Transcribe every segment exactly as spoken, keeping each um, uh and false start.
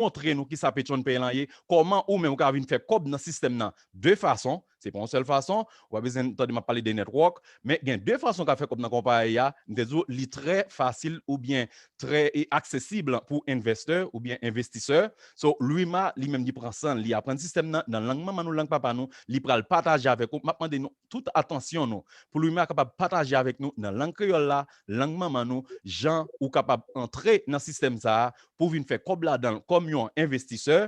montre nou kisa Patreon Pay lan ye, kòman ou menm ou ka vin fè kòb nan sistèm nan de fason, se pa yon sèl fason, ou pa bezwen tande m ap pale de network, men gen de fason ou ka fè kòb nan konpayi a, m te di w li trè fasil oubyen trè e aksesib pou envestè oubyen envestisè. So, Lwima, li menm, li pran san l, li aprann sistèm nan, nan lang manman nou, lang papa nou, li pral pataje avèk ou. M ap mande nou tout atansyon nou, pou Lwima kapab pataje avèk nou nan lang kreyòl la, lang manman nou, jan ou kapab antre nan sistèm sa a, pou vin fè kòb ladan l kòm yon envestisè,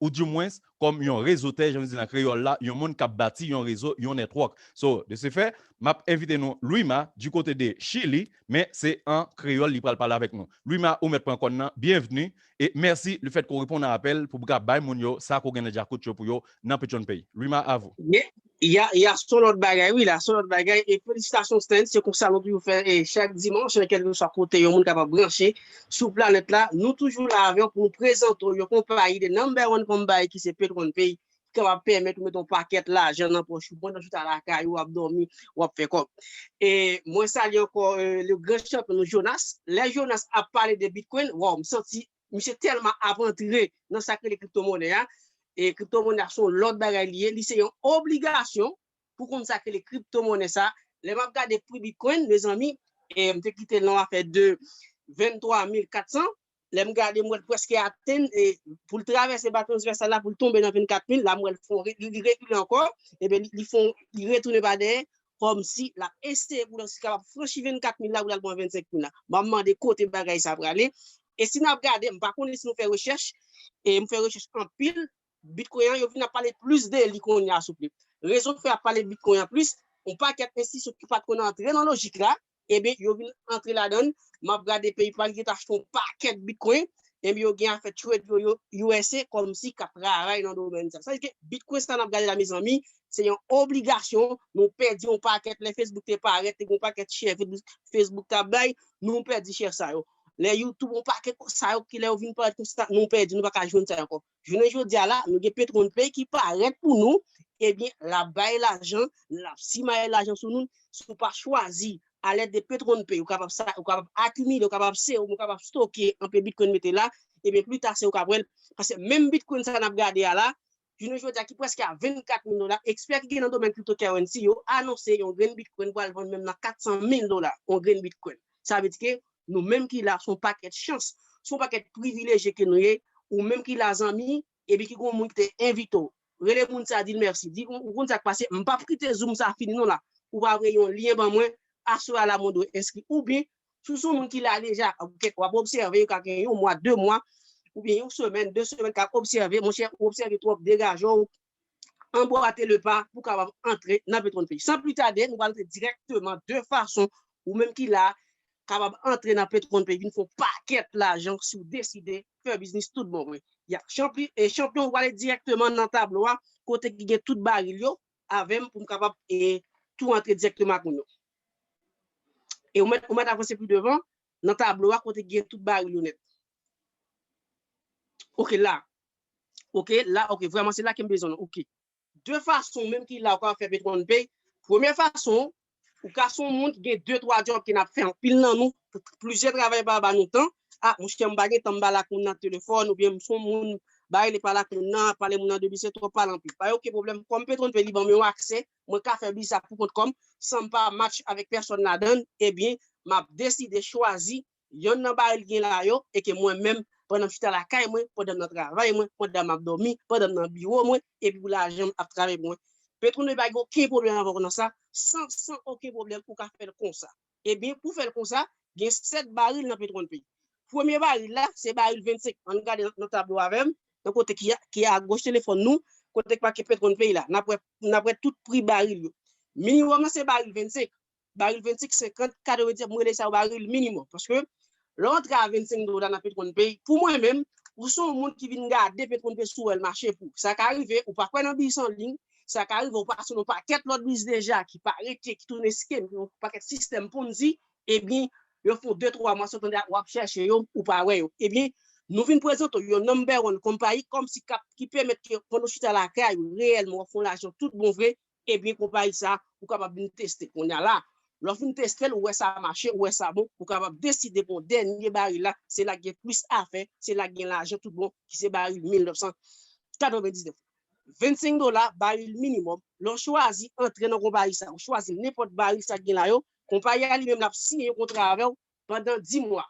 ou dimwens kòm yon rezotè, jan nou di nan kreyòl la, yon moun k ap bati yon rezo, yon network. So, de ce fait, m ap envite nou, Lwima, du côté de Chili, men se an kreyòl li pral pale avèk nou. Lwima, ou mèt pran kòn nan, byenvni, e mèsi le fait que w reponn a apèl pou w ka bay moun yo sa ke w gen nan djakout yo pou yo nan Patreon Pay. Lwima, à vous. Ya, ya, se yon lòt bagay, wi, la, se yon lòt bagay. E felisitasyon, Sten, se konsa nou toujou fè, e chak dimanch, nan kèlkeswa kote yon moun kapab branche sou planèt la, nou toujou la avè w pou nou prezante w yon konpayi, the number one konpayi ki se Patreon Pay, ki kapab pèmèt ou mete yon pakèt lajan nan pòch ou pandan w chita lakay ou, w ap dòmi, w ap fè kòb. E mwen salye ankò le grand champion nou, Jonas. Lè Jonas ap pale de Bitcoin, waw, m santi misye tèlman ap antre nan sa k rele kriptomonè a. E kriptomonè a se yon lòt bagay li ye, li se yon obligasyon pou konn sa k rele kriptomonè sa. Lè m ap gade pri Bitcoin, mezanmi, e m te kite l nan afè de venntwa mil katsan. Lè m gade, m wè l prèske atenn, e pou l travèse ba transvèsal la, pou l tonbe nan vennkat mil, la m wè l fon, li, li rekile ankò, ebyen li, li fon, li retounen pa dèyè, kòmsi l ap eseye pou l si kapab franchi vennkat mil la, pou l al pran vennsenk mil la. M ap mande kote bagay sa prale. E si n ap gade, m pa konnen si nou fè rechèch, e m fè rechèch anpil, Bitcoin an, yo vin ap pale plis de li kounye a, souple. Rezon k fè y ap pale Bitcoin an plis, yon pakèt enstitisyon ki pa t konn antre nan lojik la, ebyen, yo vin antre ladan l. M ap gade peyi pa yo te achte yon pakèt Bitcoin, ebyen, yo gen afè trade yo, yo U S A kòmsi k ap travay nan domèn sa. Sa vle di ke Bitcoin sa n ap gade la, mezanmi, se yon obligasyon. Nou pèdi yon pakèt, lè Facebook te parèt, te gen yon pakèt share Facebook, Facebook t ap bay, nou pèdi share sa yo. Lè YouTube, yon pakèt sa yo ki lè yo vin parèt konsa, nou pèdi, nou pa ka jwenn sa yo ankò. Jounen jodi a la, nou gen Petronpay ki parèt pou nou, ebyen, l ap bay lajan, l ap simaye lajan sou nou. Si w pa chwazi, alèd de Petronpay, ou kapab sa, ou kapab akimile, ou kapab sere, ou kapab stoke anpe Bitcoin mete la, ebyen, pli ta se ou k ap wè l. Paske menm Bitcoin sa n ap gade a la, jounen jodi a ki prèske a vennkat mil dola, ekspè ki gen nan domèn cryptocurrency yo anonse yon grenn Bitcoin pral vann menm nan kat san mil dola, yon grenn Bitcoin. Sa vle di ke nou menm ki la, se yon pakèt chans, se yon pakèt privilejye ke nou ye, ou menm ki la, zanmi, epi ki gen yon moun ki te envite w. Rele moun sa, di l mèsi. Di, ou konn sa k pase, m p ap kite Zoom sa fini non la. Ou pa voye yon lyen ban mwen, aswè a la mwen dwe enskri. Oubyen, si w se yon moun ki la deja, w ap obsève, yo ka gen yon mwa, de mwa, oubyen yon semèn, de semèn k ap obsève, monchè, ou obsève twòp, degaje w, anbwate le pa pou kapab antre nan Petronpay. San pli tade, nou pral antre dirèkteman de fason ou menm ki la kapab antre nan Petronpay, vin fè yon pakèt lajan si w deside fè biznis tout bon vre. Ya, chanpli, e chanpyon, ou ale dirèkteman nan tablo a, kote ki gen tout baril yo, avè m pou m kapab e tou antre dirèkteman ak moun yo. E ou mèt, ou mèt avanse pi devan, nan tablo a, kote ki gen tout baril yo nèt. Ok, la. Ok, la, ok, vrèman, se la ke m bezwen nou. Ok. De fason menm ki la ou ka fè Petronpay. Premye fason, ou ka se yon moun ki gen de, twa djòb ke n ap fè, anpil nan nou, plizyè travay pa ba nou tan. A, monchè, m pa gen tan, m pale ak moun nan telefòn, oubyen m se yon moun, ba rele pale ak moun nan, pale moun nan de biznis, twòp pale anpil. Pa gen okenn pwoblèm, kòm Petronpay li ban m yon aksè, mwen ka fè biznis la pou kont kò m, san m pa match avèk pèsòn ladan l, ebyen, m ap deside chwazi yonn nan baril gen la yo, e ke mwen menm, pandan m chita lakay mwen, pandan m nan travay mwen, pandan m ap dòmi, pandan m nan biwo mwen, epi pou lajan m ap travay pou mwen. Petronpay pa gen okenn pwoblèm avè w nan sa, san, san okenn pwoblèm, ou ka fè l konsa. Ebyen, pou fè l konsa, gen sèt baril nan Petronpay. Premye baril la, se baril vennsenk. Ann gade nan, nan tablo avè m, nan kote ki a, ki a goch telefòn nou, kote k make Petronpay la. N ap wè, n ap wè tout pri baril yo. Minimòm nan se baril vennsenk. Baril vennsenk, senkant, katrevenndis, m rele sa yo baril minimòm. Paske lè w antre a vennsenk dola nan Petronpay, pou mwen menm, ou se yon moun ki vin gade Petronpay si w wè l mache pou ou. Sa ka rive, ou pa kwè nan biznis an liy, sa ka rive, ou pase nan yon pakèt lòt biznis deja ki pa rete, ki tounen scam, ki yon pakèt sistèm Ponzi, ebyen, yo fè w de, twa mwa san w tande, w ap chèche yo, ou pa wè yo. Ebyen, nou vin prezante w yon number one konpayi kòmsi k ap, ki pèmèt ke pandan w chita lakay ou, reyèlman, w ap fè yon lajan tout bon vre, ebyen, konpayi sa, ou kapab vin teste. Kounye a la, Lè w fin teste l, ou wè sa mache, ou wè sa bon, ou kapab deside pou yon dènye baril la, se la k gen plis afè, se la k gen lajan tout bon, ki se baril mil nèf san katrevendiznèf. Vennsenk dola, baril minimòm. Lè w chwazi antre nan konpayi sa, ou chwazi nenpòt baril sa k gen la yo, konpayi a li menm l ap siyen yon kontra avè w pandan dis mwa.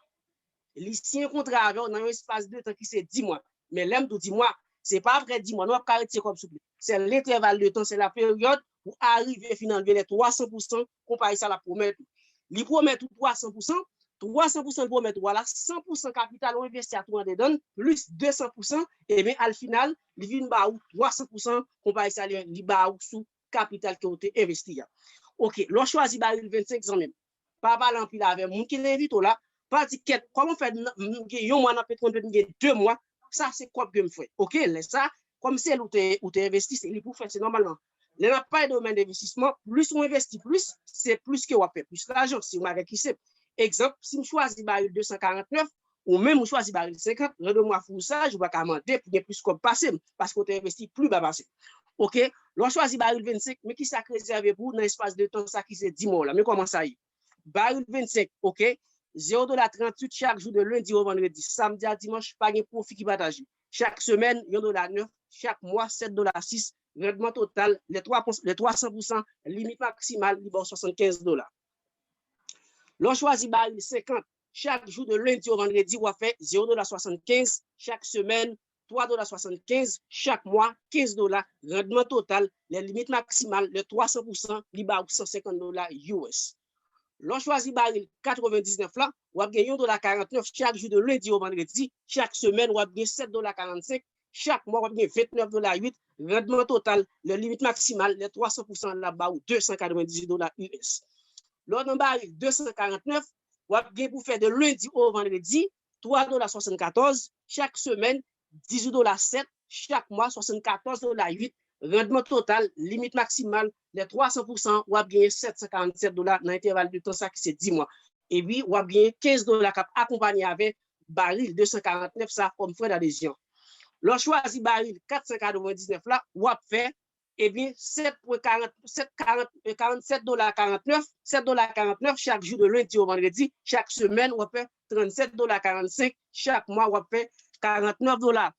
Li siyen kontra avè w nan yon espas de tan ki se dis mwa. Men lè m di w dis mwa, se pa apre dis mwa, non, w ap ka retire kòb souple. Se lentèval de tan, se la peryòd ou arive fin anlve lè twa san pou san, konpayi sa l ap pwomèt ou. Li pwomèt ou twa san pou san, twa san pou san li pwomèt ou a la, san pou san kapital ou envesti a tou andedan l, plis de san pou san, ebyen, al final, li vin ba ou twa san pou san, konpayi sa li, li ba ou sou kapital ke w te envesti a. Oke, lè w chwazi baril vennsenk, zanmi m, pa pale anpil avè moun ki te envite w la, pa di kèt, kòman fè n- m gen yon mwa nan Petwonpet, m gen de mwa, sa se kòb ke m fè. Oke, lè sa, kòm se li ou te, ou te envesti, se li pou fè, se nòmalman. Lè n ap pale de domèn envestisman, plis ou envesti plis, se plis ke w ap fè plis lajan. Se yon bagay ki senp. Egzanp, si m chwazi baril de san karantnèf, ou menm ou chwazi baril senkant, nan de mwa fousaj, ou pa ka mande pou gen plis kòb pase m, paske w te envesti pli ba pase m. Oke, lè w chwazi baril vennsenk, men kisa k rezève pou ou nan espas de tan sa ki se dis mwa w la. Men kòman sa ye. Baril vennsenk, oke, zewo dola tranntuit chak jou de lendi o vandredi, samdi a dimanch, pa gen pwofi ki pataje. Chak semèn, yon dola nèf, chak mwa, sèt dola sis, randman total, lè twa pou- lè twa san pou san, limit maksimal, li ba w swasannkenz dola. Lè w chwazi baril senkant, chak jou de lendi o vandredi, w ap fè zewo dola swasannkenz, chak semèn, twa dola swasannkenz, chak mwa, kenz dola, randman total, lè limit maksimal, lè twa san pou san, li ba ou san senkant dola U S. Lè w chwazi baril katrevendiznèf la, w ap gen yon dola karantnèf chak jou de lendi o vandredi, chak semèn, w ap gen sèt dola karannsenk, chak mwa, w ap gen vennèf dola uit, randman total, lè limit maksimal, lè twa san pou san, l ap ba ou de san katrevendizuit dola U S. Lè w nan baril de san karantnèf, w ap gen pou fè de lendi o vandredi, twa dola swasannkatòz, chak semèn, dizuit dola sèt, chak mwa, swasannkatòz dola uit, randman total, limit maksimal, lè twa san pou san, w ap genyen sèt san karannsèt dola nan entèval de tan sa ki se dis mwa. Epi, w ap genyen kenz dola k ap akonpanye avè baril de san karantnèf sa kòm frè d'adezyon. Lè w chwazi baril kat san katrevendiznèf la, w ap fè, ebyen, sèt pwen karant, sèt, karant, eh, karannsèt dola karantnèf, sèt dola karantnèf chak jou de lendi o vandredi, chak semèn, w ap fè trannsèt dola karannsenk, chak mwa, w ap fè karantnèf dola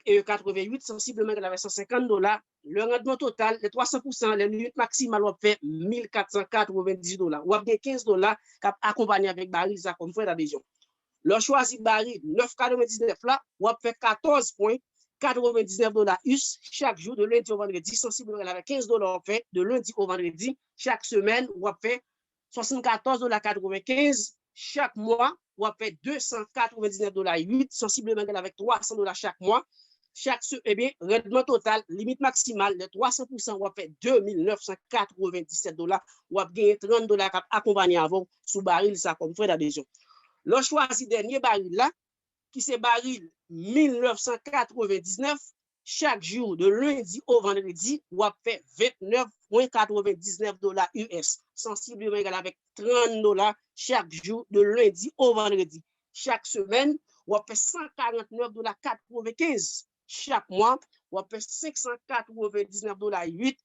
e katrevenuit, sansibleman egal avèk san senkant dola. Lè randman total, lè twa san pou san, lè limit maksimal, w ap fè mil kat san katrevendizuit dola. W ap gen kenz dola k ap akonpanye avèk baril sa kòm frè d'adezyon. Lè w chwazi baril nèf katrevendiznèf la, w ap fè katòz pwen katrevendiznèf dola U S chak jou, de lendi o vandredi, sansibleman egal avèk kenz dola w ap fè de lendi o vandredi. Chak semèn, w ap fè swasannkatòz dola katrevenkenz. Chak mwa, w ap fè de san katrevendiznèf dola uit, sansibleman egal avèk twa san dola chak mwa. Chak se, ebyen, randman total, limit maksimal, lè twa san pou san, w ap fè de mil nèf san katrevendinsèt dola. W ap genyen trant dola k ap akonpanye avè w sou baril sa kòm frè d'adezyon. Lè w chwazi dènye baril la, ki se baril mil nèf san katrevendiznèf, chak jou, de lendi o vandredi, w ap fè vennèf pwen katrevendiznèf dola U S, sansibleman egal avèk trant dola chak jou, de lendi o vandredi. Chak semèn, w ap fè san karantnèf dola katrevenkenz. Chak mwa, w ap fè senk san katrevendiznèf dola uit.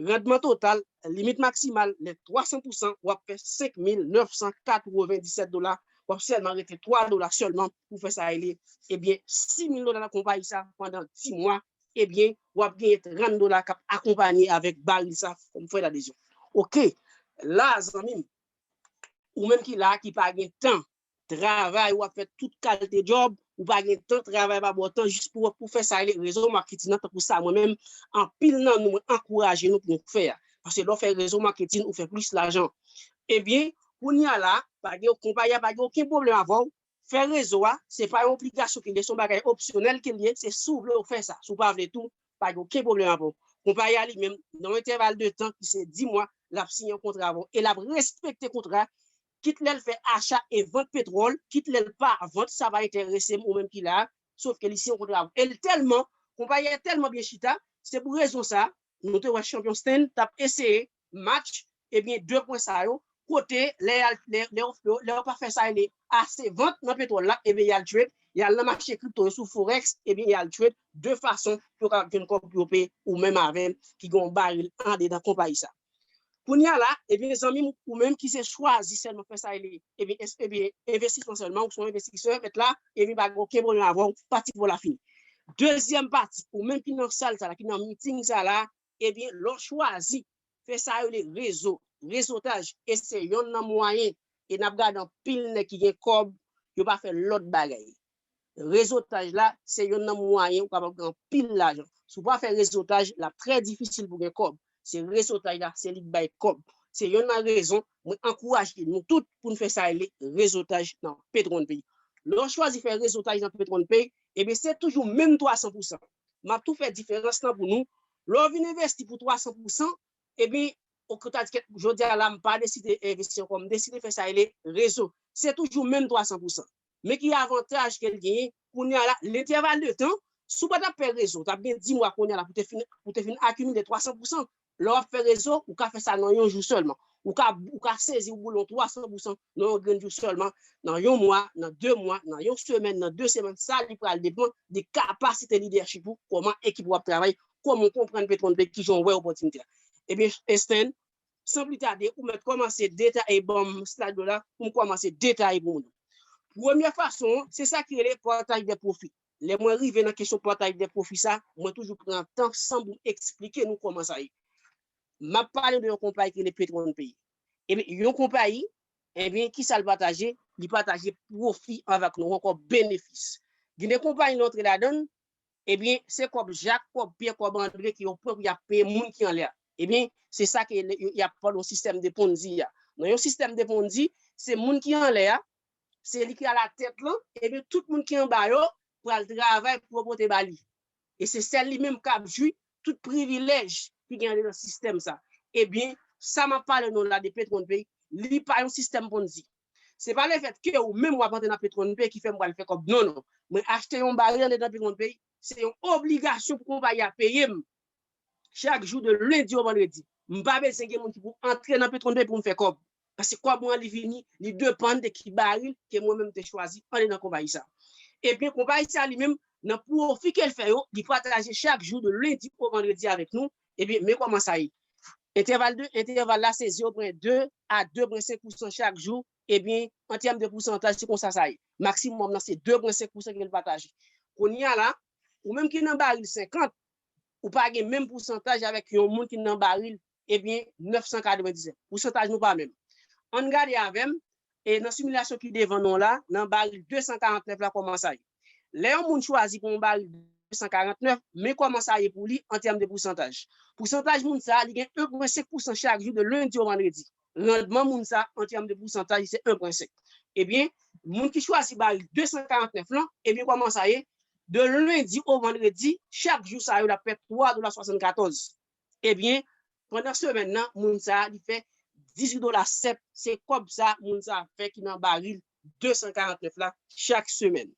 Randman total, limit maksimal, lè twa san pou san, w ap fè senk mil nèf san katrevendinsèt dola. W ap sèlman rete twa dola sèlman pou fè sa rele, ebyen, sis mil dola nan konpayi sa pandan dis mwa, ebyen, w ap genyen trant dola k ap akonpanye avèk baril sa kòm frè d'adezyon. Oke, la, zanmi m, ou menm ki la, ki pa gen tan travay, w ap fè tout kalite djòb, ou pa gen tan travay, pa ba w tan jis pou, pou fè sa rele rezo maketin nan, tankou sa mwen menm, anpil nan nou, mwen ankouraje nou pou nou fè a. Paske lè w fè rezo maketin, ou fè plis lajan. Ebyen, kounye a la, pa gen, konpayi a pa gen okenn pwoblèm avè w. Fè rezo a, se pa yon obligasyon ke l ye, se yon bagay opsyonèl ke l ye, se si w vle w fè sa. Si w pa vle tou, pa gen okenn pwoblèm avè w. Konpayi a li menm, nan yon entèval de tan ki se dis mwa, l ap siyen yon kontra avè w e l ap respekte kontra, kit lè l fè acha e vant petwòl, kit lè l pa vant, sa pa enterese m, ou menm ki la a, sof ke li siyen yon kontra avè w. E l tèlman, konpayi a tèlman byen chita, se pou rezon sa a, nou te wè Champion Sten t ap eseye match, ebyen, de pwen sa yo, kote lè y al, lè, lè yo, lè yo pa fè sa rele ase vant nan petwòl la, ebyen, y al trade, y al nan mache kripto yo sou Forex, ebyen, y al trade de fason pou yo kapab jwenn kòb pou yo peye ou menm avè m ki gen yon baril andedan konpayi sa. Kounye a la, ebyen, zanmi m, ou menm ki se chwazi sèlman fè sa rele, ebyen, es- ebyen, envestisman sèlman, ou se yon envestisè, mèt la, ebyen, pa gen okenn pwoblèm avè w, pati pou la fini. Dezyèm pati, ou menm ki nan sal sa la, ki nan miting sa la, ebyen, lè w chwazi fè sa yo rele rezo, rezotaj, e se yonn nan mwayen, e n ap gade anpil nèg ki gen kòb, yo pa fè lòt bagay. Rezotaj la, se yonn nan mwayen ou kapab gen anpil lajan. Si w pa fè rezotaj, l ap trè difisil pou gen kòb. Se rezotaj la, se li k bay kòb. Se yonn nan rezon mwen ankouraje nou tout pou n fè sa rele rezotaj nan Petwonn Pay. Lè w chwazi fè rezotaj nan Petwonn Pay, ebyen, se toujou menm twa san pousan. M ap tou fè diferans lan pou nou. Lè w vin envesti pou twa san pousan, ebyen, ou ka di ke jodi a la, m pa deside envesti ankò, m deside fè sa rele rezo. Se toujou menm twa san pousan. Men ki avantaj ke l genyen kounye a la, lentèval de tan, si w pa t ap fè rezo, w t ap gen dis mwa kounye a la pou te fin, pou te fin akimile twa san pousan. Lè w ap fè rezo, ou ka fè sa nan yon jou sèlman. Ou ka, ou ka sezi w boulon twa san pousan nan yon grenn jou sèlman, nan yon mwa, nan de mwa, nan yon semèn, nan de semèn. Sa li pral depann de kapasite lidèchip ou, kòman ekip ou ap travay, kòman w konprann Petwonn Pay, kijan w wè opòtinite a. Ebyen, Esten, san pli tade, ou mèt kòmanse detaye, ban m slide ou la, pou m kòmanse detaye pou moun. Premye fason an, se sa ki rele partaj de pwofi. Lè mwen rive nan kesyon partaj de pwofi sa, mwen toujou pran tan san pou m eksplike nou kòman sa ye. M ap pale de yon konpayi ki rele Petwonn Pay. Ebyen, yon konpayi, ebyen, ki sa l pataje? Li pataje pwofi avèk nou, ankò benefis. Gen de konpayi nou antre ladan l, ebyen, se kòb Jak, kòb Pyè, kòb Andre ki yo pran pou y ap peye moun ki anlè a. Ebyen, se sa ke y ap pale yon sistèm de Ponzi a. Nan yon sistèm de Ponzi, se moun ki anlè a, se li ki alatèt lan, ebyen, tout moun ki anba yo pral travay pou yo pote ba li. E se sèl li menm k ap jwi tout privilèj ki gen andedan sistèm sa. Ebyen, sa m ap pale nou la de Petwonn Pay, li pa yon sistèm Ponzi. Se pa lefèt ke ou menm w ap antre nan Petwonn Pay ki fè m pral fè kòb. Non, non. Mwen achte yon baril andedan Petwonn Pay, se yon obligasyon pou konpayi a peye m chak jou de lendi o vandredi. M pa bezwen gen moun ki pou antre nan Petwonn Pay pou m fè kòb. Paske kòb mwen an li vini, li depann de ki baril ke mwen menm te chwazi andedan konpayi sa. Ebyen, konpayi sa li menm, nan pwofi ke l fè yo, li pataje chak jou de lendi o vandredi avèk nou. Ebyen, men kòman sa ye. Entèval de, entèval la, se zewo pwen de a de pwen senk pousan chak jou. Ebyen, an tèm de pousantaj, se konsa sa ye. Maksimòm nan, se de pwen senk pousan ke l pataje. Kounye a la, ou menm ki nan baril senkant, ou pa gen menm pousantaj avèk yon moun ki nan baril, ebyen, nèf san katrevendiznèf. Pousantaj nou pa menm. Ann gade avè m, e nan similasyon ki devan nou la, nan baril de san karantnèf la, kòman sa ye. Lè yon moun chwazi pou yon baril de san karantnèf, men kòman sa ye pou li an tèm de pousantaj. Pousantaj moun sa, li gen en pwen senk pousan chak jou de lendi o vandredi. Randman moun sa, an tèm de pousantaj, se en pwen senk. Ebyen, moun ki chwazi baril de san karantnèf lan, ebyen, kòman sa ye? De lendi o vandredi, chak jou sa yo, l ap fè twa dola swasannkatòz. Ebyen, pandan semèn nan, moun sa a, li fè dizuit dola sèt, se kòb sa moun sa a fè ki nan baril de san karantnèf la chak semèn.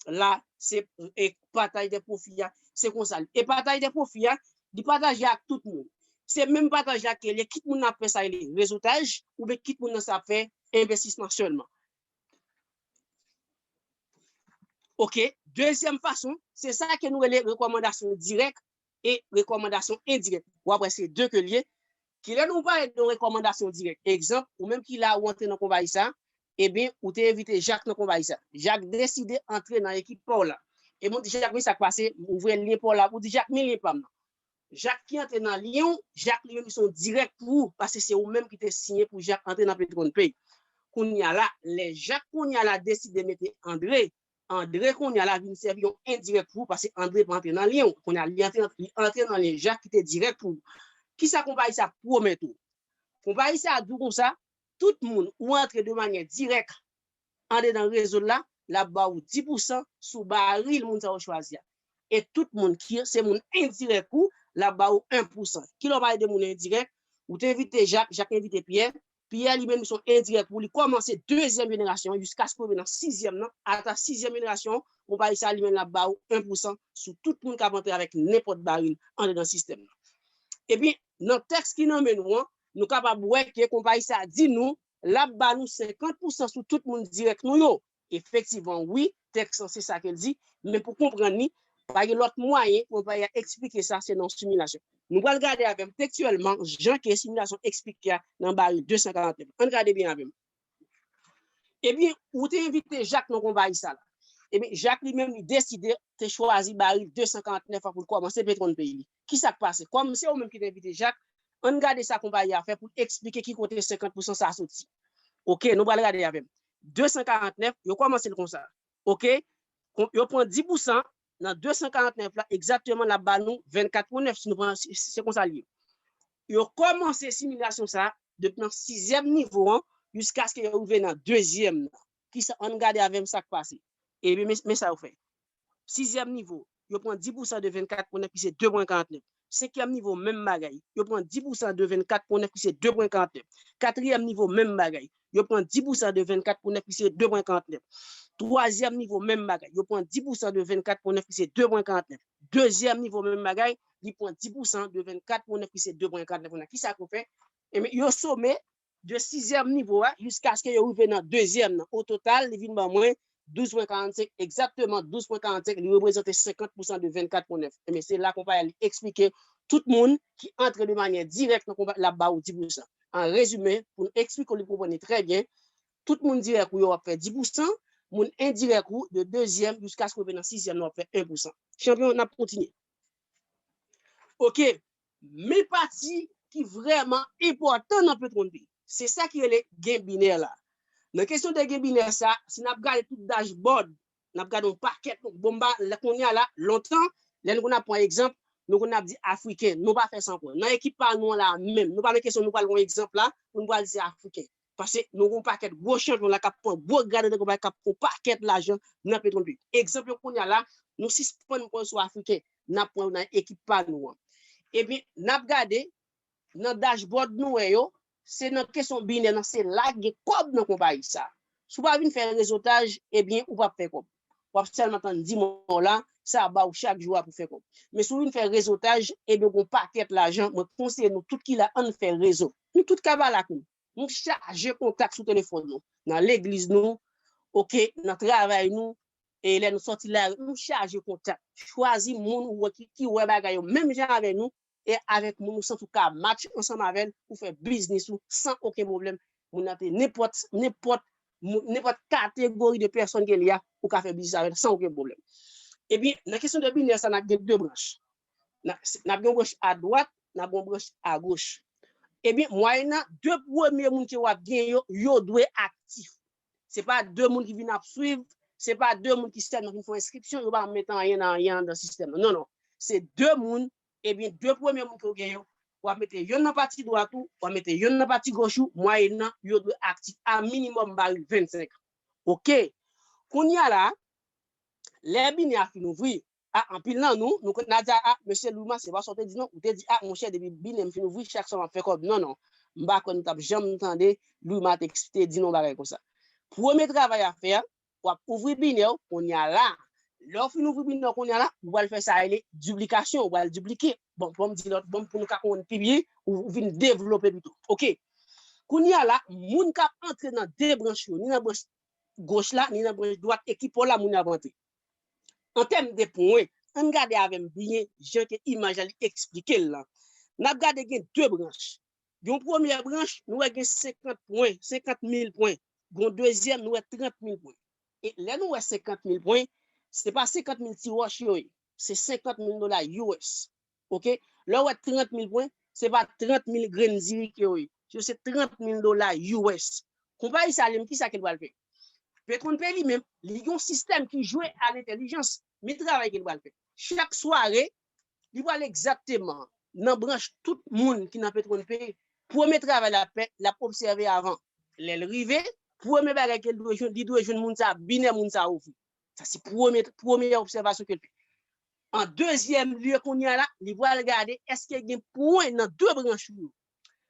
La, se e pataj de pwofi a, se konsa. E pataj de pwofi a, li pataje ak tout moun. Se menm pataj la ke li ye, kit moun nan ap fè sa rele rezotaj, oubyen kit moun nan sa ap fè envestisman sèlman. Oke, dezyèm fason, se sa ke nou rele rekòmandasyon dirèk e rekòmandasyon endirèk. W ap wè se de ke l ye. Kilè nou pale de rekòmandasyon dirèk? Egzanp, ou menm ki la, ou antre nan konpayi sa, ebyen, ou te envite Jak nan konpayi sa. Jak deside antre nan ekip pa w la. Ebyen, ou di Jak, men sa k pase, ou voye lyen pa w la, ou di Jak, men lyen pa m nan. Jak ki antre nan lyen w, Jak li menm se yon dirèk pou ou, paske se ou menm ki te siyen pou Jak antre nan Petwonn Pay. Kounye a la, lè Jak kounye a la deside mete Andre, Andre kounye a la vin sèvi yon endirèk pou ou, paske Andre pa antre nan lyen w. Kounye a li antre, li antre nan lyen Jak ki te dirèk pou ou. Kisa konpayi sa pwomèt ou? Konpayi sa di w konsa, tout moun ou antre de manyè dirèk andedan rezo l la, l ap ba w dis pousan sou baril moun sa yo chwazi a. E tout moun ki se moun endirèk ou, l ap ba w en pousan. Kilè w pale de moun endirèk, ou te envite Jak, Jak envite Pyè, Pyè li menm li se yon endirèk pou li kòmanse dezyèm jenerasyon an jiskaske w rive nan sizyèm nan, ata sizyèm jenerasyon an, konpayi sa li menm l ap ba w en pousan sou tout moun k ap antre avèk nenpòt baril andedan sistèm nan. Epi, nan tèks ki nan men nou an, nou kapab wè ke konpayi sa di nou, l ap ba nou senkant pousan sou tout moun dirèk nou yo. Efektivman, wi, tèks lan se sa ke l di, men pou konprann li, Pa gen lòt mwayen pou konpayi a eksplike sa, se nan similasyon. Nou pral gade avè m tekstyèlman jan ke similasyon eksplike a nan baril de san karant nèf. Ann gade byen avè m. Ebyen, ou te envite Jak nan konpayi sa la. Ebyen, Jak li menm li deside te chwazi baril de san karant nèf an pou l kòmanse petwòn peyi li. Ki sa k pase? Kòm se ou menm ki te envite Jak, ann gade sa konpayi a fè pou l eksplike ki kote senkant pousan sa soti. Oke, nou pral gade avè m. De san karant nèf, yo kòmanse l konsa. Oke? Kon- Yo pran dis pousan nan de san karant nèf la, egzakteman, l ap ba nou vennkat pwen nèf, si nou pran, se se konsa l ye. Yo kòmanse similasyon sa depi nan sizyèm nivo an jiskaske yo rive nan dezyèm nan. Kisa, ann gade avè m sa k pase. Ebyen, men, men sa yo fè. Sizyèm nivo, yo pran dis pousan de vennkat pwen nèf ki se de pwen karant nèf. Senkyèm nivo, menm bagay. Yo pran dis pousan de vennkat pwen nèf ki se de pwen karant nèf. Katriyèm nivo, menm bagay. Yo pran dis pousan de vennkat pwen nèf ki se de pwen karant nèf. Twazyèm nivo, menm bagay. Yo pran dis pousan de vennkat pwen nèf ki se de pwen karant nèf. Dezyèm nivo, menm bagay. Li pran dis pousan de vennkat pwen nèf ki se de pwen karant nèf. Kisa k yo fè? Ebyen, yo some de sizyèm nivo a jiskaske yo rive nan dezyèm nan. O total, li vin ban mwen douz pwen karannsenk, egzakteman douz pwen karannsenk, li reprezante senkant pousan de vennkat pwen nèf. Ebyen, se la konpayi a li eksplike tout moun ki antre de manyè dirèk nan konpayi, l ap ba ou dis pousan. An rezime, pou n eksplike w, li konprann li trè byen, tout moun dirèk ou yo w ap fè dis pousan, moun endirèk ou de dezyèm jiskaske w rive nan sizyèm nan w ap fè en pousan. Chanpyon, n ap kontinye. Oke, men pati ki vrèman enpòtan nan petwòn peyi. Se sa ki rele gen binè la. Nan kesyon de gen binè sa, si n ap gade tout dashboard, n ap gade yon pakèt, bon, m pa, lè kounye a la, lontan, lè nou konn ap pran egzanp, nou konn ap di Afriken, nou pa fè sa ankò. Nan ekip pa nou an la menm, nou pa nan kesyon nou pral pran egzanp la, pou nou pral di se Afriken. Paske nou gen yon pakèt gwo chanpyon la k ap pran gwo grad nan konpayi, k ap pran yon pakèt lajan nan petwòn peyi. Egzanp yo kounye a la, nou sispann pran yo sou Afriken, n ap pran yo nan ekip pa nou an. Ebyen, n ap gade, nan dashboard nou wè yo, se nan kesyon binè nan, se la gen kòb nan konpayi sa. Si w pa vin fè rezotaj, ebyen, ou p ap fè kòb. W ap sèlman tann dis mò la, sa ap ba w chak jou a pou fè kòb. Men si w vin fè rezotaj, ebyen, w gen yon pakèt lajan, mwen konseye nou tout ki la, ann fè rezo. Nou tout ka pale ak nou. Nou chaje kontak sou telefòn nou, nan legliz nou, oke, nan travay nou, e lè nou sòti la, nou chaje kontak. Chwazi moun ou wè ki, ki wè bagay yo menm jan avè nou, e avèk moun ou santi w ka match ansanm avè l pou fè biznis ou san okenn pwoblèm. Moun nan te nenpòt, nenpòt, moun- nenpòt kategori de pèsòn ke li a, ou ka fè biznis avè l san okenn pwoblèm. Ebyen, nan kesyon de binè sa, n ap gen de branch. N ap, n ap gen yon branch adwat, n ap gen yon branch agoch. Ebyen, mwayèn nan, de premye moun ke w ap gen yo, yo dwe aktif. Se pa de moun ki vin ap swiv, se pa de moun ki sèlman vin fè yon enskripsyon, yo pa mete anyen nan anyen anndan sistèm nan. Non, non. Se de moun, ebyen, de premye moun ke w gen yo, w ap mete yonn nan pati dwat ou, w ap mete yonn nan pati goch ou, mwayèn nan, yo dwe aktif a minimòm baril vennsenk. Oke. Kounye a la, lè binè a fin ouvri, a, anpil nan nou, nou konn ap di, a, mesye Luma, se pa sa w te di non, ou te di, a, monchè, depi binè m fin ouvri, chak swa m ap fè kòb. Non, non. M pa kwè nou t ap janm tande Luma te, te di non bagay konsa. Premye travay a fè a, w ap ouvri binè w, kounye a la. Lè w fin ouvri binè w, kounye a la, ou pral fè sa rele diplikasyon, ou pral diplike. Bon, bon, m di lòt, bon, pou nou ka konprann pi byen, ou, ou vin devlope pito. Oke. Kounye a la, moun k ap antre nan de branch yo, ni nan branch goch la, ni nan branch dwat, e ki pò la moun yo ap antre. An tèm de pwen, ann gade avè m byen jan ke imaj la li eksplike l lan. N ap gade gen de branch. Gen yon premyè branch, nou wè gen senkant pwen, senkant mil pwen. Gen yon dezyèm, nou wè trant mil pwen. E lè nou wè senkant mil pwen, se pa senkant mil ti wòch yo ye. Se senkant mil dola U S. Oke? Lè w wè trant mil pwen, se pa trant mil grenn zirik yo ye. Yo se trant mil dola U S. Konpayi sa li menm, kisa ke l pral fè? Petwon Pay li menm, li gen yon sistèm ki jwe a lentèlijans. Men travay ke l pral fè. Chak sware, li pral egzakteman nan branch tout moun ki nan Petwon Pay. Premye travay l ap fè, l ap obsève avan. Lè l rive, premye bagay ke l dwe jwenn, li dwe jwenn moun sa, binè moun sa ouvri. Sa se premye, premye obsèvasyon ke l fè. An dezyèm lye, kounye a la, li pral gade èske gen pwen nan de branch yo.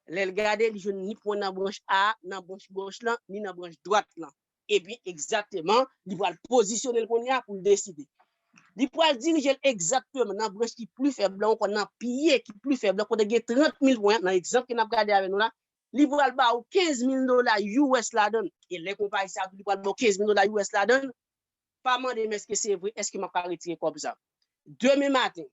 Lè l gade, li jwenn ni pwen nan branch A, nan branch goch lan, ni nan branch dwat lan. Epi, egzakteman, li pral pozisyone l kounye a pou l deside. Li pral dirije l egzakteman nan branch ki pli fèb lan, oubyen nan pye ki pli fèb lan, kote gen trant mil pwen, nan egzanp ke n ap gade avè nou la, li pral ba ou kenz mil dola U S ladan l. E lè konpayi sa a di li pral ba w kenz mil dola U S ladan l, pa mande m èske se vre, èske m ap ka retire kòb sa. demen maten,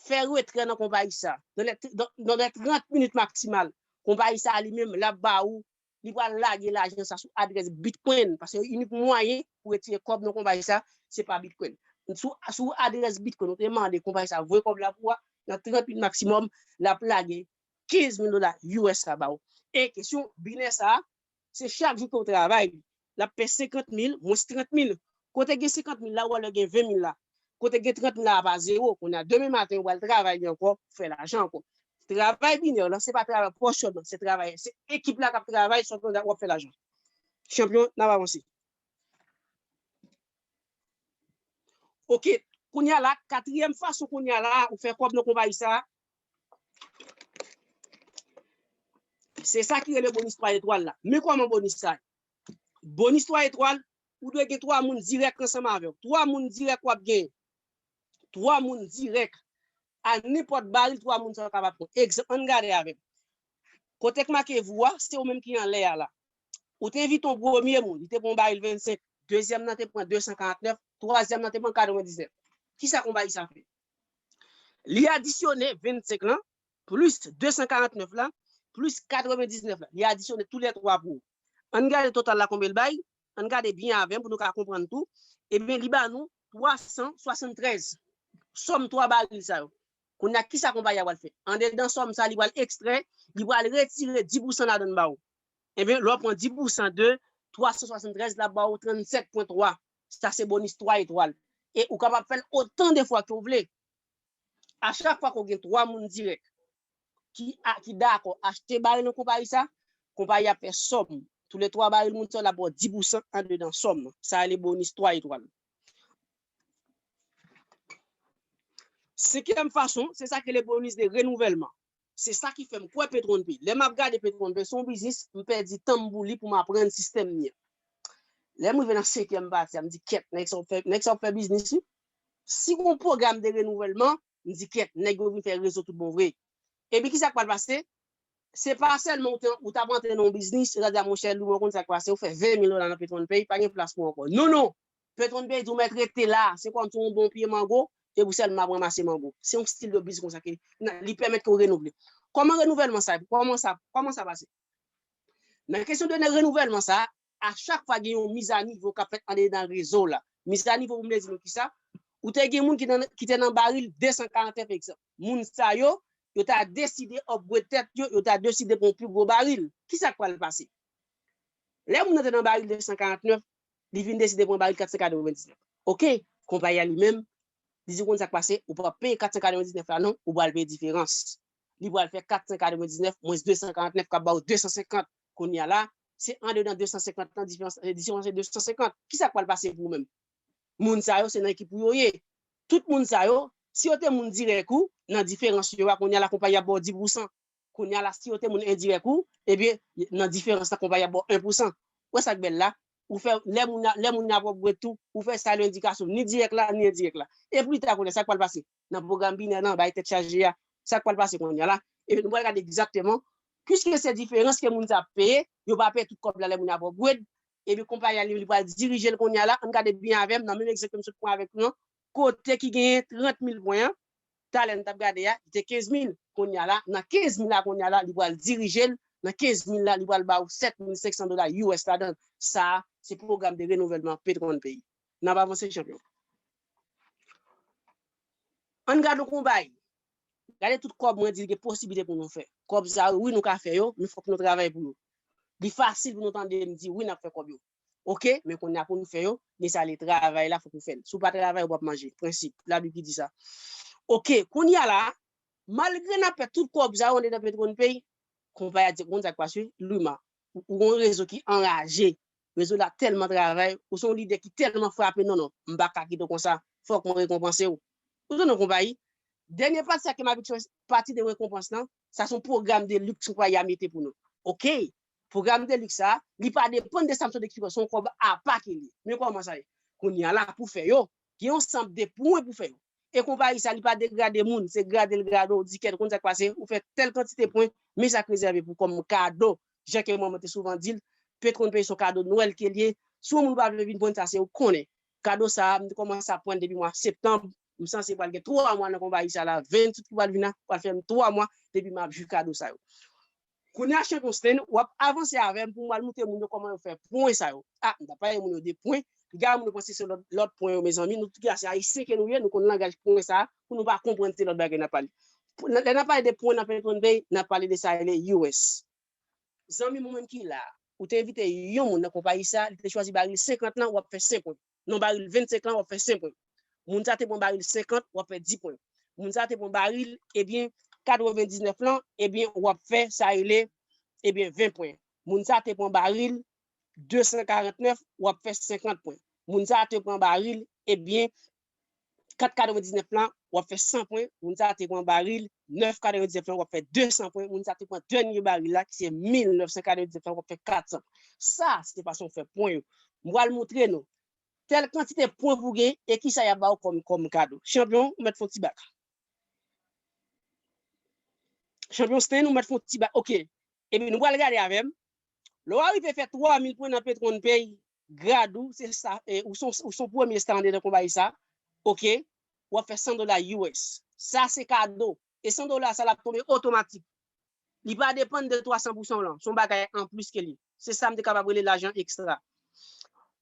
fè retrè nan konpayi sa, nan lè, nan, nan lè trant minit maksimal, konpayi sa li menm, l ap ba ou, li pral lage lajan sa sou adrès Bitcoin, paske inik mwayen pou retire kòb nan konpayi sa, se pa Bitcoin. Sou, sou adrès Bitcoin, ou te mande konpayi sa voye kòb la pou ou a, nan trant minit maksimòm, l ap lage kenz mil dola U S la ba ou. E kesyon binè sa, se chak jou ke w travay, l ap pè senkant mil, mwens trant mil. Kote gen senkant mil la, ou wè lè gen ven mil la. Kote gen trant mil la, a pa zewo. Kounye a, demen maten, ou pral travay li ankò, fè lajan ankò. Travay binè lan, se pa travay pwòch sèlman, se travay, se ekip la k ap travay, sòt w ap fè lajan. Chanpyon, n ap avanse. Ok, kounye a la, katriyèm fason kounye a la, ou fè kòb nan konpayi sa, se sa ki rele bonis twa etwal la. Men kòman bonis sa ye? Bonis twa etwal, ou dwe gen twa moun dirèk ansanm avè w. Twa moun dirèk w ap gen. Twa moun dirèk. A nenpòt baril, twa moun sa yo kapab pran. Egzanp, ann gade avè m. Kote k make vou a, se ou menm ki anlè a la. Ou te envite yon premye moun, li te pran yon baril vennsenk, dezyèm nan te pran de san karantnèf, twazyèm nan te pran katrevendiznèf. Kisa konpayi sa fè? Li adisyone vennsenk lan, plis de san karantnèf la, plis katrevendiznèf la. Li adisyone toulètwa pou ou. Ann gade total la konbyen l bay, ann gade byen avè m pou nou ka konprann tou. Ebyen, li ba nou twa san swasanntrèz. Sòm twa baril sa yo. Kounye a, kisa konpayi a pral fè? Andedan sòm sa, li pral ekstrè, li pral retire dis pousan ladan l ba ou. Ebyen, lè w pran dis pousan de twa san swasanntrèz, l ap ba ou trannsèt pwen twa. Sa se bonis twa etwal. E ou kapab fè l otan de fwa ke w vle. A chak fwa ke w gen twa moun dirèk ki, a, ki dakò achte baril nan konpayi sa, konpayi a fè sòm. Toulètwa baril moun sa yo, l ap ba w dis pousan andedan sòm nan. Sa rele bonis twa etwal. Senkyèm fason, se sa ki rele bonis de renouvèlman. Se sa ki fè m kwè Petronpay. Lè m ap gade Petronpay, se yon biznis, m pèdi tan m pou li pou m aprann sistèm li an. Lè m rive nan senkyèm pati a, m di, kèt, nèg sa ap fè, nèg sa ap fè biznis, wi. Si gon pwogram de renouvèlman, m di, kèt, nèg yo vin fè rezo tout bon vre. Epi kisa k pral pase? Se pa sèlman ou te, ou t ap antre nan yon biznis, yo ta di a, monchè, Louis, ou konn sa k pase, ou fè ven mil dola nan Petronpay, pa gen plas pou ou ankò. Non, non! Petronpay di ou mèt rete la, se kòmsi yon bon pye mango, e pou sèlman ap ranmase mango. Se yon stil de biznis konsa ke li pèmèt ke w renouvle. Kòman renouvèlman sa, kòman sa, kòman sa pase? Nan kesyon de renouvèlman sa, a chak fwa gen yon mizanivo k ap fèt andedan rezo la. Mizanivo, pou m vle di nou kisa, ou te gen moun ki, nan, ki te nan baril de san karantnèf egzanp. Moun sa yo, yo ta deside upgrade tèt yo, yo ta deside pran yon pi gwo baril. Kisa k pral pase? Lè moun nan te nan baril de san karantnèf, li vin deside pran baril kat san katrevendiznèf. Ok, konpayi a li menm, li di ou konn sa k pase, ou p ap peye kat san katrevendiznèf la non, ou pral peye diferans. Li pral fè kat san katrevendiznèf mwens de san karantnèf k ap ba ou de san senkant. Kounye a la, se andedan de san senkant lan, diferans, diferans se de san senkant. Kisa k pral pase pou ou menm? Moun sa yo, se nan ekip ou yo ye. Tout moun sa yo, si yo te moun dirèk ou, nan diferans yo a, kounye a la, konpayi ap ba w dis pousan. Kounye a la, si yo te moun endirèk ou, ebyen, nan diferans la, konpayi ap ba w en pousan. Ou wè sa k bèl la? Ou fè, lè moun, lè moun ap upgrade tou, ou fè sa yo endikasyon, ni dirèk la, ni endirèk la. E pita, kounye a, sa k pral pase? Nan pwogram binè nan, bay tèt chaje a, sa k pral pase kounye a la? Ebyen, nou pral gade egzakteman, piske se diferans ke moun sa ap peye, yo pa peye tout kòb la lè moun ap upgrade, epi konpayi a li, li pral dirije l kounye a la. Ann gade byen avè m, nan menm egzanp ke m sot pran avèk nou an, kote ki genyen trant mil pwen an, talè n t ap gade a, li te kenz mil. Kounye a la, nan kenz mil la, kounye a la, li pral dirije l, nan kenz mil la, li pral ba ou sèt mil senk san dola U S ladan l. Sa a, se pwogram de renouvèlman Petronpay. N ap avanse, chanpyon. Ann gade yon konpayi. Gade tout kòb mwen di gen posiblite pou nou fè. Kòb sa yo, wi, nou ka fè yo, men fòk nou travay pou yo. Li fasil pou nou tande m di, wi, n ap fè kòb yo. Ok, men kounye a pou nou fè yo, gen sa le travay la, fòk nou fè l. Si w pa travay, ou p ap manje. Prensip, Labib ki di sa. Ok, kounye a la, malgre n ap fè tout kòb sa yo andedan Petronpay, konpayi a di, ou konn sa k pase, Luma, ou, ou gon rezo ki anraje. Rezo la tèlman travay, ou se yon lidè ki tèlman frape, non, non, m pa ka kite w konsa, fòk mwen rekonpanse w. Ou tande yon konpayi? Dènye pati sa ke m abitye, pati de rekonpans lan, sa se yon pwogram de liks konpayi a mete pou nou. Ok, pwogram de liks sa, li pa depann de sa m sot eksplike w, se yon kòb apa ke li ye. Men kòman sa ye? Kounye a la, pou fè yo, gen yon sanble de pwen pou fè yo. E konpayi sa, li pa degrade moun, se grade l grade w, di kèt, ou konn sa k pase, ou fè tèl kantite pwen, men sa k rezève pou kòm kado. Jan ke manman te souvan di l, Petronpay se yon kado Nwèl ke l ye. Si yon moun pa vle vin pran sa, se ou konnen. Kado sa a, m te kòmanse ap pran l depi mwa septanm. M sanse pral gen twa mwa nan konpayi sa la, venn sou ki pral vin la, pral fè m twa mwa depi m ap jwi kado sa yo. Kounye a, Chanpyon Sten, w ap avanse avè m pou m al montre moun yo kòman yo fè pwen sa yo. A, m t ap pale moun yo de pwen, piga moun yo panse se lòt, lòt pwen yo, mezanmi. Nou tout se Ayisyen ke nou ye, nou konn langaj pwen sa a, pou nou pa konprann se lòt bagay n ap pale. Pou, lè n ap pale de pwen nan Petwon Pay, n ap pale de sa rele U S. Zanmi mwen menm ki la, ou te envite yon moun nan konpayi sa, li te chwazi baril senkant lan, w ap fè senk pwen. Non, baril vennsenk lan, w ap fè senk pwen. Moun sa te pran baril senkant, w ap fè dis pwen. Moun sa te pran baril, ebyen, katrevendiznèf lan, ebyen, w ap fè sa rele, ebyen, ven pwen. Moun sa te pran baril desankarantnèf, w ap fè senkant pwen. Moun sa te pran baril, ebyen, kat katrevendiznèf lan, w ap fè san pwen. Moun sa te pran baril nèf katrevendiznèf lan, w ap fè desan pwen. Moun sa te pran dènye baril la, ki se mil nèf san katrevendiznèf lan, w ap fè katsan. Sa, se fason w fè pwen yo. M pral montre nou tèl kantite pwen pou gen e kisa y ap ba w kòm, kòm kado. Chanpyon, ou mèt fè yon ti bak. Chanpyon Sten, ou mèt fè yon ti bak. Oke. Epi nou pral gade avè m. Lè w arive fè twa mil pwen nan Petwon Pay, grad ou, se sa, e, ou se yon, ou se yon premye sta anndan konpayi sa. Oke. W ap fè san dola U S. Sa se kado. E san dola sa l ap tonbe otomatik. Li pa depann de twa san pousan w lan. Se yon bagay anplis ke li. Se sa m te kapab rele lajan ekstra.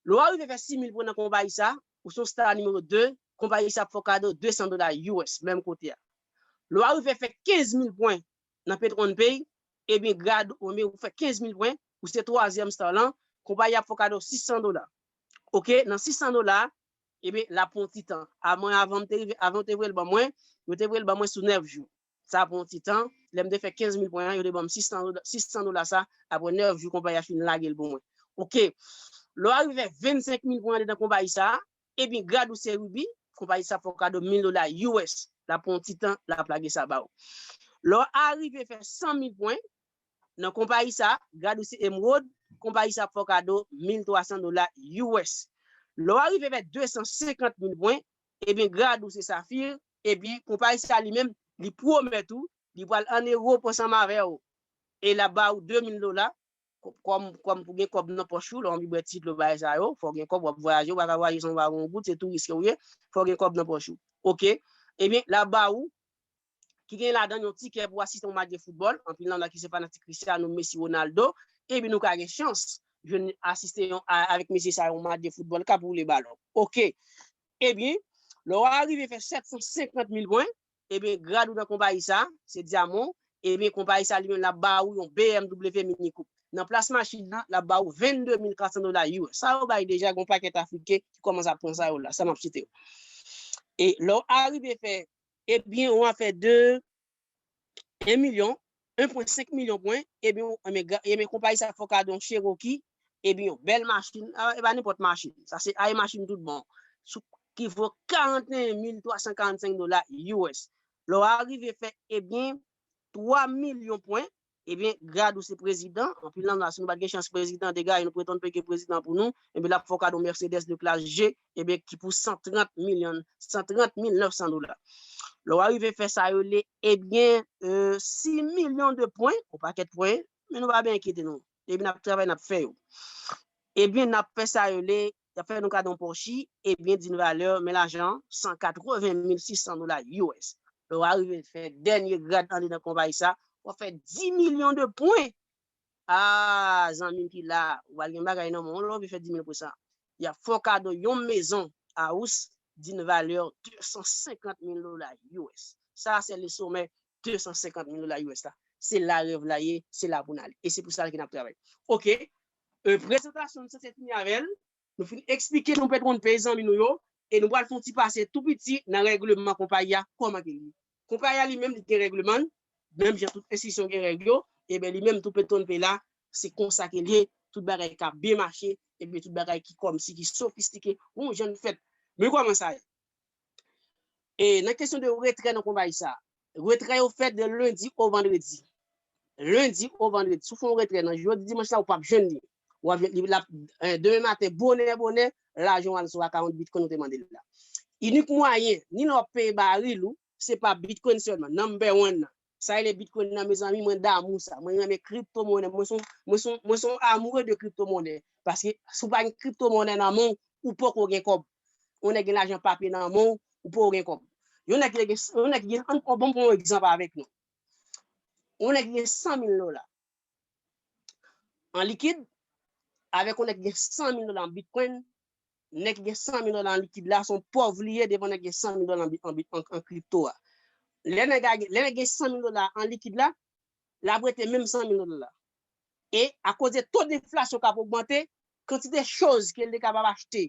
Lè w arive fè sis mil pwen nan konpayi sa, ou se yon sta nimewo de, konpayi sa ap fè w kado de san dola U S, menm kote a. Lè w arive fè kenz mil pwen nan Petwon Pay, ebyen, grad ou, ebyen, ou fè kenz mil pwen, ou se twazyèm sta lan, konpayi ap fè w kado sis san dola. Oke, nan sis san dola, ebyen, l ap pran yon ti tan. A mwen, avan m te rive, avan yo te voye l ban mwen, yo te voye l ban mwen sou nèf jou. Sa pran yon ti tan. Lè m te fè kenz mil pwen an, yo te ban m sis san dola, sis san dola sa, apre nèf jou, konpayi a fin lage l pou mwen. Oke. Lè w arive vennsenk mil pwen anndan konpayi sa, ebyen, grad ou se Ruby, konpayi sa fè w kado mil dola U S. L ap pran yon ti tan, l ap lage sa ba ou. Lè w arive fè san mil pwen, nan konpayi sa, grad ou se Emerald, konpayi sa ap fè w kado mil twa san dola U S. Lè w arive fè de san senkant mil pwen, ebyen, grad ou se Saphir, ebyen, konpayi sa li menm, li pwomèt ou, li pral an ewo ansanm avè w. E l ap ba ou de mil dola, kò-, kòm, kòm pou gen kòb nan pòch ou, lè w anvi bwè ti dlo bagay sa yo, fò w gen kòb, w ap vwayaje, ou pa ka vwayaje san w pa gen yon goud, se touris ke w ye, fò w gen kòb nan pòch ou. Oke? Ebyen, l ap ba ou, ki gen ladan yon tikè pou asiste yon match de foutbòl, anpil nan nou la ki se fanatik Cristiano, Messi, Ronaldo, ebyen nou ka gen chans jwenn asiste yon, a, avèk mesye sa yo yon match de foutbòl k ap woule balon. Oke. Ebyen, lè w arive fè sèt san senkant mil pwen, ebyen, grad ou nan konpayi sa, se dyaman, ebyen, konpayi sa li menm l ap ba ou yon B M W Mini Coupe. Nan plas machin nan, l ap ba ou vennde mil katsan dola U S. Sa yo bay deja, gen yon pakèt Afriken ki kòmanse ap pran sa yo la, sa m ap site yo. E lè w arive fè, ebyen, yon afè de en milyon, en pwen senk milyon pwen, ebyen, ebyen, gra-, ebyen, konpayi sa fè w kado yon Cherokee, ebyen, yon bèl machin, a, e pa nenpòt machin, sa se ay machin tout bon, sou, ki vo karanteyen mil twa san karannsenk dola U S. Lè w arive fè, ebyen, twa milyon pwen, ebyen, grad ou se prezidan, anpil nan nou la, si nou pa t gen chans prezidan degaje, nou pretann peye prezidan pou nou, ebyen, l ap fè w kado Mercedes de klas G, ebyen, ki pou san trant milyon, san trant mil nèf san dola. Lè w arive fè sa yo rele, ebyen, e, sis milyon de pwen, yon pakèt pwen, men nou pa byen enkyete nou. Ebyen, n ap travay, n ap fè yo. Ebyen, n ap fè sa yo rele, y ap fè nou kado yon Porsche, ebyen, d'une valeur, men lajan, san katreven mil sis san dola U S. Lè w arive fè dènye grad andedan konpayi sa, w ap fè dis milyon de pwen. A, zanmi m ki la, ou pral gen bagay nan men w lè w vin fè dis mil pwen sa. Y ap fè w kado yon mezon house d'une valeur de san senkant mil dola U S. Sa, se le sommet de san senkant mil dola U S la. Se la rèv la ye, se la pou n ale. E se pou sa ke n ap travay. Oke. E, prezantasyon nou sanse fini avè l. Nou fin eksplike nou Petwon Pay zanmi nou yo, e nou pral fè yon ti pase tou piti nan règleman konpayi a, kòman ke li ye. Konpayi a li menm, li gen règleman l, menm jan tout enstitisyon gen règ yo, ebyen, li menm tou Petwon Pay la, se konsa ke li ye, tout bagay ka byen mache, ebyen, tout bagay ki kòmsi ki sofistike, yon jan fèt. Men kòman sa ye? E nan kesyon de retrè nan konpayi sa, retrè yo fèt de lendi o vandredi. Lendi o vandredi. Si w fè yon retrè nan jodi dimanch la, ou p ap jwenn li. W ap jwenn li la, e, demen maten, bonè, bonè, lajan w al sou akawont Bitcoin ou te mande l la. Inik mwayen, ni lè w ap peye baril ou, se pa Bitcoin sèlman, number one nan. Sa rele Bitcoin nan, mezanmi, mwen damou sa. Mwen renmen kriptomonè. Mwen se yon, mwen se yon, mwen se yon amoureux de kriptomonè. Paske si w pa gen kriptomonè nan men w, ou poko gen kòb. Yon nèg gen lajan papye nan men w, ou poko gen kòb. Yon nèg ki gen, yon nèg ki gen, an, an, bon, pran yon egzanp avèk nou. Yon nèg ki gen san mil dola an likid, avèk yon nèg ki gen san mil dola an bitcoin, nèg ki gen san mil dola an likid la, se yon pòv li ye devan nèg ki gen san mil dola an, an, an, an kripto a. Lè nèg a gen, lè nèg gen san mil dola an likid la, l ap rete menm san mil dola la. E akoz de to deflasyon k ap ogmante, kantite choz ke l te kapab achte,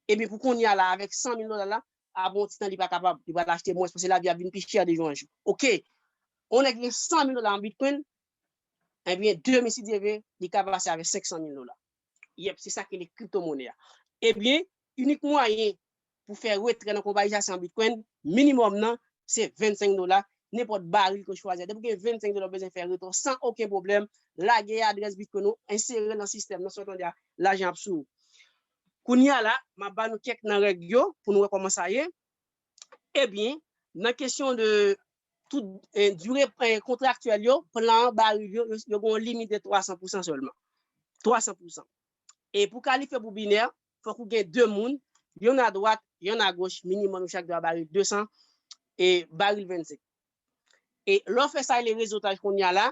epi pou kounye a la, avèk san mil dola la, ap yon ti tan li pa kapab, li pral achte mwens, paske lavi ap vin pi chè de jou an jou. Oke, yon nèg ki gen san mil dola an bitcoin, ebyen, demen si Dye vle, li ka pase avèk senk san mil dola. Yep, se sa ki rele kriptomonè a. Ebyen, inik mwayen pou fè retrè nan konpayi sa, se an bitcoin, minimòm nan, se vennsenk dola, nenpòt baril ke w chwazi a. Depi w gen vennsenk dola, w bezwen fè retrè san okenn pwoblèm, lage adrès bitcoin ou, ensere nan sistèm nan, sa w tande a, lajan ap sou ou. Kounye a la, m ap ba nou kèk nan règ yo pou nou wè kòman sa ye. Ebyen, nan kesyon de tout, eh, dire, eh, kontraktyèl yo, plan baril yo, yo, yo gen yon limit de twa san pousan sèlman. Twa san pousan. E pou kalifye pou binè, fòk ou gen de moun, yonn adwat, yonn agoch, minimòm yo chak dwe baril de san e baril vennsenk. E lè w fè sa rele rezotaj kounye a la,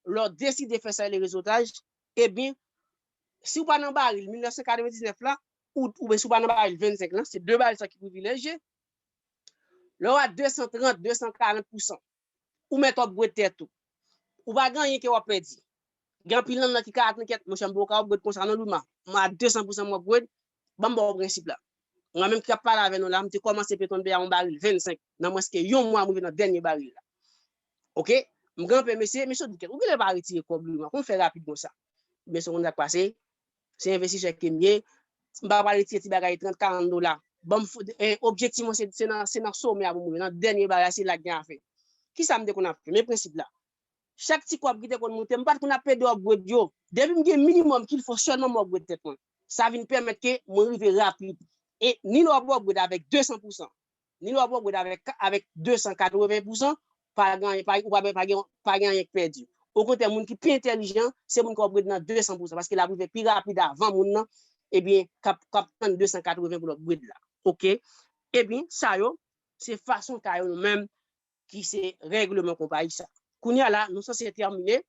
lè w deside fè sa rele rezotaj, ebyen, si w pa nan baril mil nèf san katrevendiznèf la, ou, oubyen si w pa nan baril vennsenk lan, se de baril sa ki privilèje. Lè w a de san trant, de san karant pousan, ou mèt upgrade tèt ou. Ou pa gen anyen ke w ap pèdi. Gen anpil nan nou ki ka atann kèt, monchè, m poko ka upgrade konsa non, Luma. M a de san pousan m upgrade, ban m ba w prensip la. Mwen menm ki ap pale avè nou la, m te kòmanse Petronn P a yon baril vennsenk, nan mwens ke yon mwa m rive nan dènye baril la. Oke? M kanpe, mesye, mesye di kèt, ou genlè pa retire kòb, Luma, kòman w fè rapid konsa? Mesye, konn sa k pase, se envestisè ke m ye, m pa pral retire ti bagay trant, karant dola. Ban m fo-, eh, objektif mwen se, se nan, se nan somè a pou m rive, nan dènye bagay, se la k gen afè. Kisa m te konn ap fè? Men prensip la. Chak ti kòb ki te konn moute, m pa t konn ap pede upgrade yo. Depi m gen minimòm qu'il faut sèlman m upgrade tèt mwen. Sa vin pèmèt ke mwen rive rapid. E ni lè w ap upgrade avèk de san pousan, ni lè w ap upgrade avèk, avèk de san katreven pousan, pa gen, pa, ou pa, pa gen, pa gen anyen k pèdi. Okontrè, moun ki pi entèlijan, se moun k ap upgrade nan de san pousan, paske l ap rive pi rapid avan moun nan, ebyen, k ap, k ap tann de san katreven pou l upgrade la. Oke? Ebyen, sa yo, se fason ka yo nou menm ki se règleman konpayi sa. Kounye a la, nou sanse tèmine.